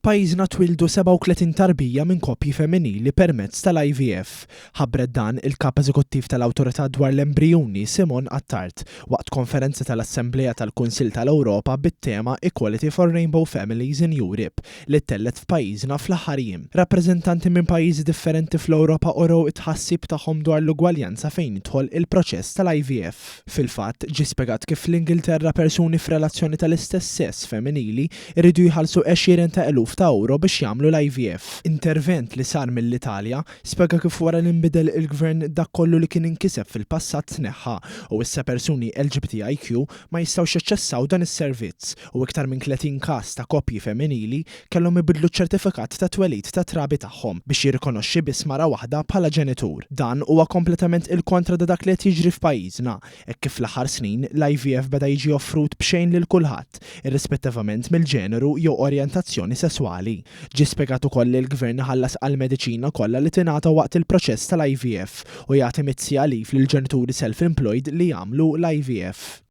F'pajjiżna twieldu 37 tarbija minn koppji femminili permezz tal-IVF. Ħabbret dan il-Kap Eżekuttiv tal-Awtorità dwar l-Embrijuni Simone Attard waqt konferenza tal-Assemblea tal-Kunsill tal-Ewropa bit-tema Equality for Rainbow Families in Europe li ttellgħet f'pajjiżna fl-aħħar jiem. Rappreżentanti minn pajjiżi differenti fl-Ewropa urew it-tħassib tagħhom dwar l-ugwaljanza fejn jidħol il-proċess tal-IVF. Fil-fatt, ġie spjegat kif fl-Ingilterra persuni f'relazzjoni tal-istess sess femminili jridu jħallsu għexieren ta' eluf ta' ewro biex jagħmlu l-IVF. Intervent li sar mill-Italja spjega kif wara li nbidel il-gvern dak kollu li kien inkiseb fil-passat tneħħa u issa persuni LGBTIQ ma jistgħux jaċċessaw dan is-servizz u iktar minn 30 każ ta' koppji femminili kellhom ibiddlu ċ-ċertifikat tat-twelid tat-trabi tagħhom biex jirrikonoxxi biss mara waħda bħala ġenitur. Dan huwa kompletament il-kontra ta' dak li qed jiġri f'pajjiżna, hekk kif fl-aħħar snin l-IVF beda jiġi offrut b'xejn lil kulħadd, irrispettivament mill-ġeneru jew orjentazzjoni sesswali. Ġie spjegat ukoll li l-Gvern iħallas għall-mediċina kollha li tingħata waqt il-proċess tal-IVF u jagħti mitt siegħa leave lill-ġenituri self-employed li jagħmlu l-IVF.